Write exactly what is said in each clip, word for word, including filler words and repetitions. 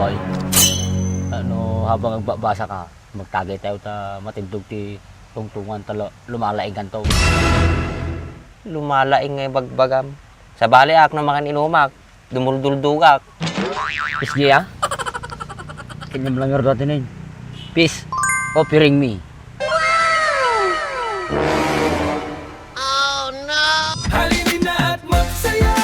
Ay, ano, habang agbabasa ka, magtagay tayo ta matindog ti tungtungan ta lu-, lumalaingan to. Lumalaing nga ibagbagam. Sabali ak no makan inumak, dumulduldugak. Pisgi, ah? Kanyam lang nga dati na yun. Peace offering me. Halina at magsaya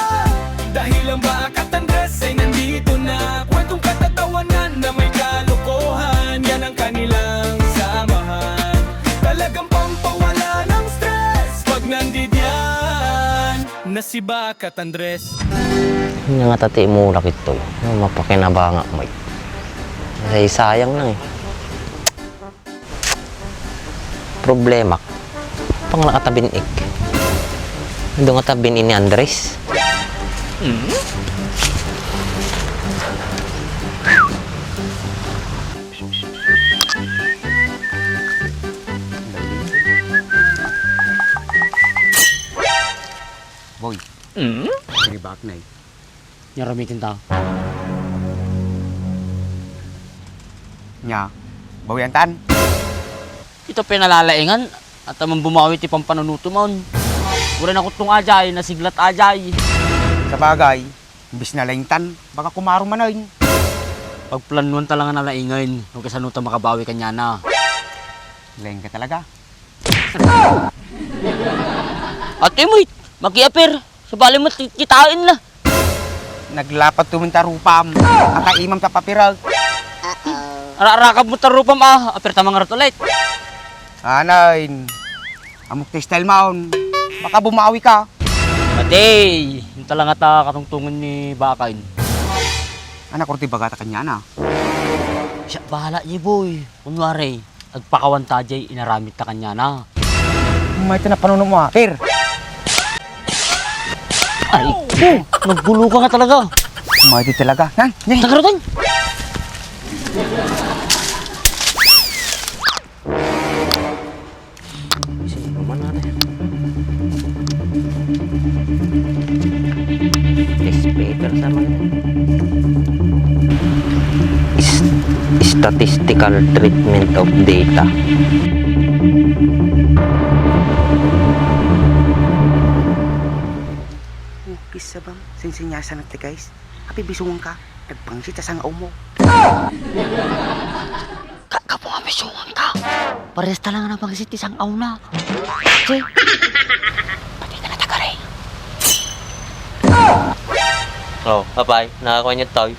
dahil ang Bakat Andres ay nandito na. Kwentong katatawanan na may kalokohan, yan ang kanilang samahan. Talagang pampawala ng stress pag nandidiyan na si Bakat Andres. Ania ngata ti imulak itoy? Mapakinabangak met. Ay, sayang na eh. Problema, pangla ata bin-ik. Adu ngata bin-i ni Andres. Boy, diri baak nay. Nia ramiten ta. Nia, bawiantan. Ita pay nalalaingan, ata man bumawi ti pampanunutom. Uray nakutong ajay, nasiglat ajay. Sabagay, imbes nalaingtan, baka kumaro manen. Pagplanuan ta la nga nalaingen, no kasano ta makabawi kaniana. Laing ka talaga. Ate mo, makiapir. Sabali met kitain na. Naglapat tumin ta rupam. Ata imam ta papirag. Ara-arakab mo ta rupam, ah. Apir ta mangarot ulit. Anayn. Amok ti style maon. Baka bumawi ka. Matey, inta lang ata katungtungan ni Bakain. Anak, kurti bagata kaniana. Siya bahala, ye boy. Kunwari, agpakawan ta jay inaramid ta kaniana. May ito na panuno mo, apir. Ay, oh, naggulo ka nga talaga. May di talaga. Nan, ni. Tagarutan. Test paper sama. Is- statistical treatment of data. Oh, kisa bang? Sinsinyasan na ti guys. Api bisungan ka. Nagpangsit ta sang-aw mo. Ka-, kapo nga misungan ka. Pares ta lang nagpangsit ti sang-aw na. Che. Pati ka na tagaray. Oh, apay, nakakuha niyo toy?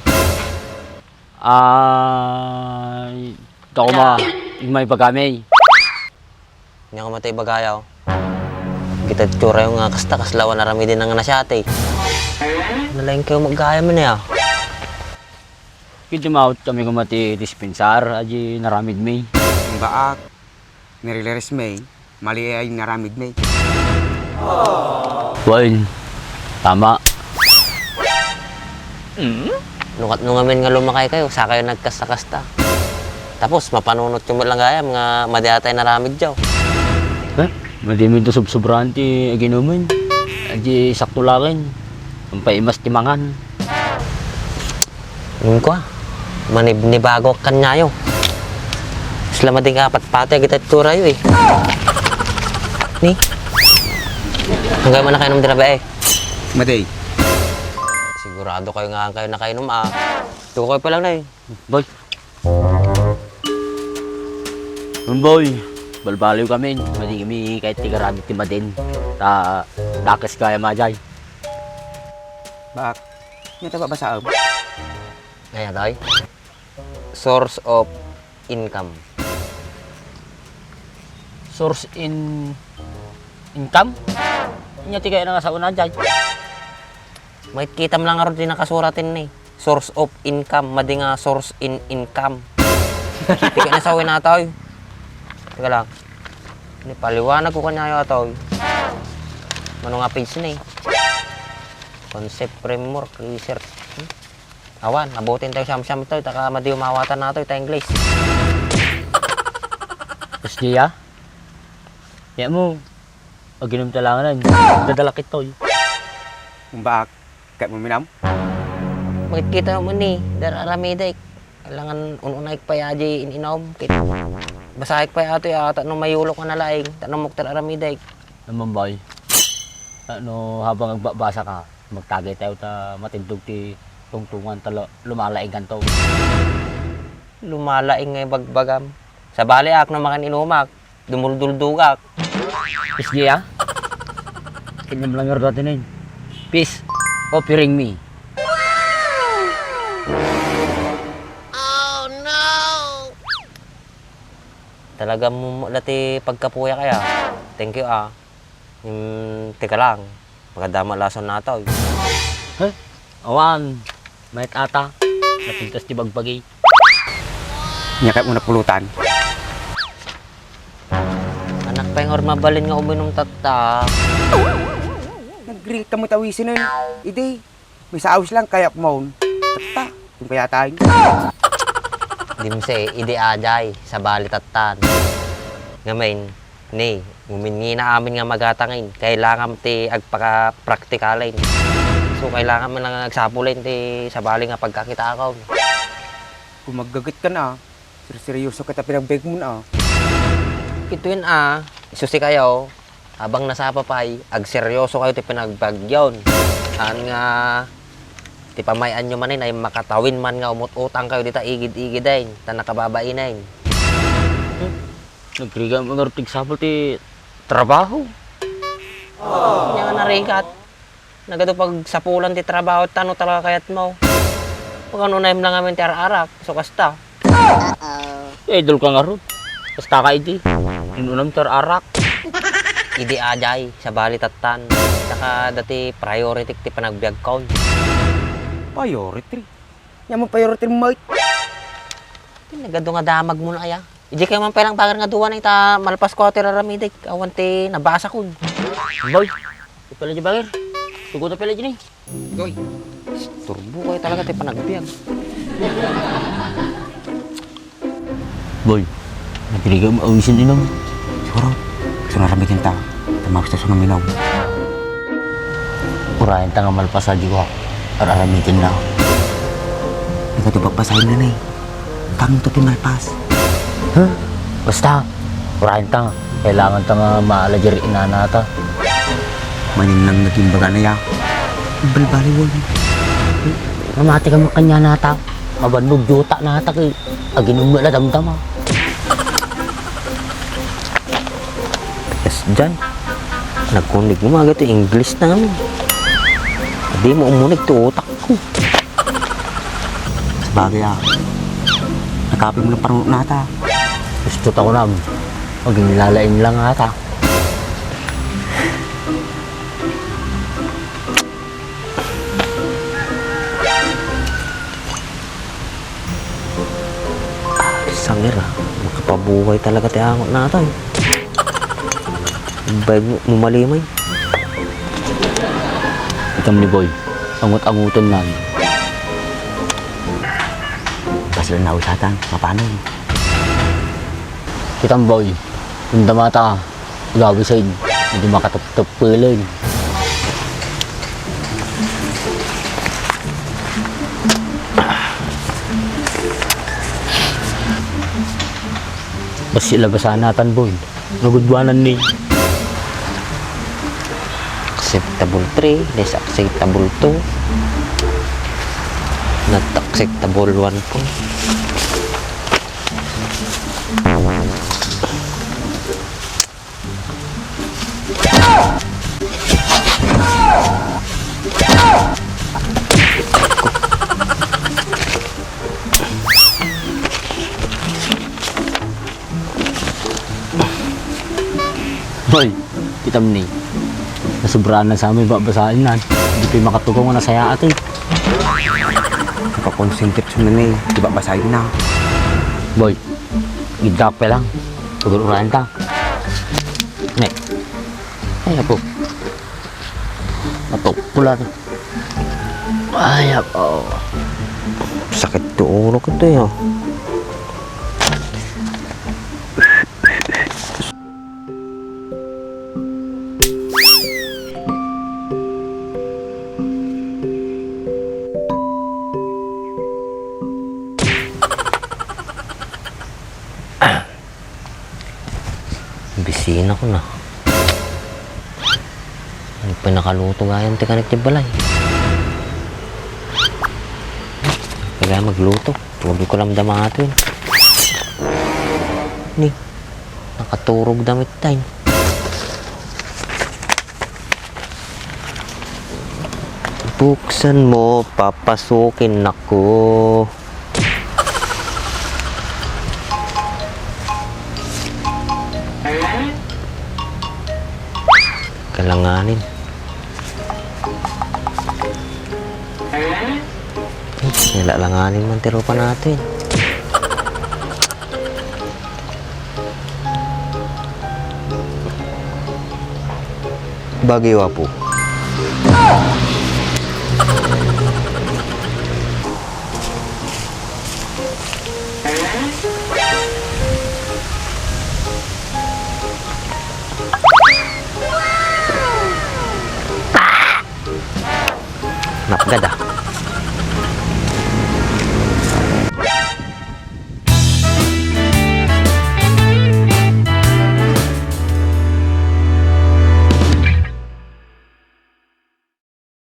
Ay, ikaw ma, yung may bagami. Nia koma ti ibagayo. Kita ti iturayo nga kasta, kasla awan aramiden nga nasiati. Nalaing kayo maggayam nia. Ket dumawat kami koma ti dispensar, adi naramid mi. Imbaak, nirileres mi, mali ay naramid mi. Wen, tama. No kat-, no ngamin nga lumakay kayo, sakayo nagkasta-kasta. Tapos, mapanunot kayo met lang gayam nga madi atay naramid diyo. Eh, madi mi subsobrahan ti aginumen. Adi sakto laken. Ampay imas ti mangan. Ngem kua, manibnibago kaniayo. Isla madi nga patpatay kita iturayo eh. Ni? Hanggang man nakainom dira ba eh? Maday. Sigurado kayo nga kayo nakainom ah. Tukoy pa lang na eh. Boy. Boy, balbaliw kami. Madi kami kahit tigaramit ti madin. Ta, dakes kaya majay. Bak, nia ta babasaam? Ngaya toy? Source of income. Source in income? Nia ti kaya nga sa una, jay. Makitkitam lang ngarud ti nakasurat ni. Source of income, madi nga source in income. Ti kaya na sa una toy. Teka lang. Ni paliwanag ko kaniayo atoy. Mano nga page ni? Concept framework research. Hmm? Awan, abutin tayo siyam-siyam to, taka madi umawatan na to, ita English. Terus dia, ya mo, aginom talangan, dadalak ito. Imbaak, ket mo minam? Makikita mo ni, dararamidek. Kailangan un-unaek pay a di in-inom. Ket basaek pay atoy a, tapno mayulok a nalaing, tapno umukter aramidek. Naman, boy. Tapno habang agbabasa ka, magtagay tayo ta matindog ti tungtungan ta lu-, lumalaingan to. Lumalaing nga ibagbagam. Sabali ak no makan-inumak, dumulduldugak. Pisgi, ah? Kanyam lang nga dati na yun. Peace offering me. Talaga mumula ti pagkapuya kaya. Thank you, ah. Hmm, teka lang. Pagkadama lason nataw. Huh? Awan. Mayat ata. Napintas ti bagbagi. Nia kayatmo napulutan. Anak pay nga mabalin nga uminom tatta. Nagrigat kamo tawisen, eh. Idi, may saawis lang kayatmo. Tatta, kung kayatan. Dimse, idi ajay, sabali tattan. Ngamin, ni, umin ngina amin nga magatangin, kailangan ti agpakapraktikalin. So, kailangan man lang agsapulin ti sabali nga pagkakitakon. Kung maggaget ka na, serseryoso ka ta pinagbiag mo na. Itoyen a, isu sikayo, abang nasapa pay, agseryoso kayo ti pinagbiagyon. Saan nga, ti pamay-anyo manen ay makatawin man nga umut-utang kayo dita igid-igiden, ta nakababainen. Hmm? Nagrigat mo nga ti agsapul ti trabaho. Ania nga narigat? Nagadu pagsapulan ti trabaho ta no talaga kayatmo. Pagano na lang amin ti ar-arak, so kasta. Idol ka ngarud. Kasta ka idi. Inunam ti ar-arak. Idi ajay, sabali tattan. Saka dati priority ti panagbiagkon. Priority? Ania man priority mo, mate? Ti nagadu nga damag mo na aya. Idi kayo man pay lang bager nga dua na ita malpas ko ti raramidek. Awan ti nabasa kun. Boy, ipala di bager. Tugo na pala di ni. Boy, turbo kayo talaga ti panagbiag. Boy, nagrigat mo awisen inom. Siguro, gusto na ramidin ta. Tamapos ta suno minom. Urayan ta nga malpas a di ko ar-aramidin na. Ikaw ti papasahin na, eh. Tangto ti malpas. Huh? Basta, urayan ta. Kailangan ta nga maala di inanata. Manin lang naging baga na ya. Balbaliwan. Mamati ka makanya nata. Mabannog yuta nata kay aginum na damdama. Yes, Jay. Nagkunig mo, aga ti English na kami. Di mo umunig ti utak ko. Sabagay, ah. Nakapin mo lang parang nata. Gusto ta ko na. Maging lalain lang ata. Sangir, ah. Makapabuhay talaga ti angot nata, eh. Bayag mo, mumalimay. Itam ni Boy, angot-angoten nan. Basta lang nawisatan, mapano? Kitam, Boy, kung damata, igawisen, hindi makatuptup. Pulin. Basta labasan natan, boy. Nagudwanan ni. Acceptable three, less acceptable two. Not acceptable one point. Hoy, kitam ni. Nasobraan na sa amin babasahin nan. Hindi pa makatugaw nga nasaya ati. Nakakonsentrate siya na ni. Di ba basahin na? Boy, gidak pa lang. Tugur-urayan ta. Ne. Ay, apo. Matukpulan. Ay, apo. Sakit ti ulo ko to, eh. Bisina ko na. Ano pa nakaluto gayan ti kanek ti balay? Kaya magluto. Pwede ko lang damato yun. Ni, nakaturog damit time. Buksan mo, papasukin ako. Kalanganin. Nila langanin man ti rupa natin. Bagay, Apo. Napgad, ah.